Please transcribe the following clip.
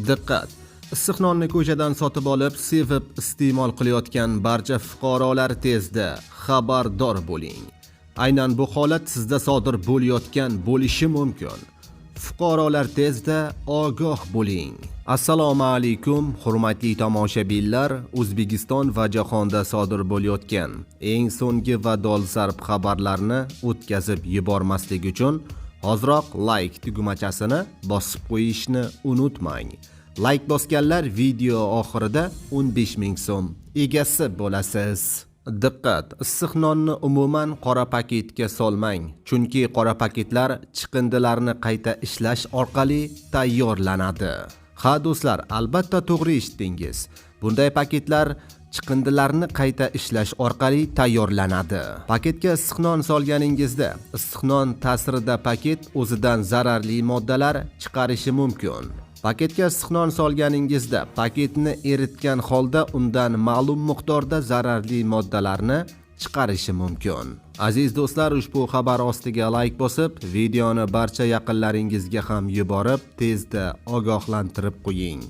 Diqqat! Issiq nonni ko'chadan sotib olib, sevib iste'mol qilayotgan barcha fuqarolar tezda xabardor bo'ling. Aynan bu holat sizda sodir bo'layotgan bo'lishi mumkin. Fuqarolar, tezda ogoh bo'ling. Assalomu alaykum, hurmatli tomoshabinlar. O'zbekiston va jahonda sodir bo'layotgan eng so'nggi va dolzarb xabarlarni o'tkazib yubormaslik uchun hoziroq like tugmachasini bosib qo'yishni unutmang. Like bosganlar video oxirida 15 ming so'm egasi bo'lasiz. Diqqat! Issiq nonni umuman qora paketga solmang, chunki qora paketlar chiqindilarni qayta ishlash orqali tayyorlanadi. Ha do'stlar, albatta to'g'ri eshitdingiz. Bunday paketlar chiqindilarni qayta ishlash orqali tayyorlanadi. Paketga issiq non solganingizda, issiq non ta'sirida paket o'zidan zararli moddalar chiqarishi mumkin. Paketga issiq non solganingizda paketni eritgan holda undan ma'lum miqdorda zararli moddalarni chiqarishi mumkin. Aziz do'stlar, ushbu xabar ostiga like bosib, videoni barcha yaqinlaringizga ham yuborib, tezda ogohlantirib qo'ying.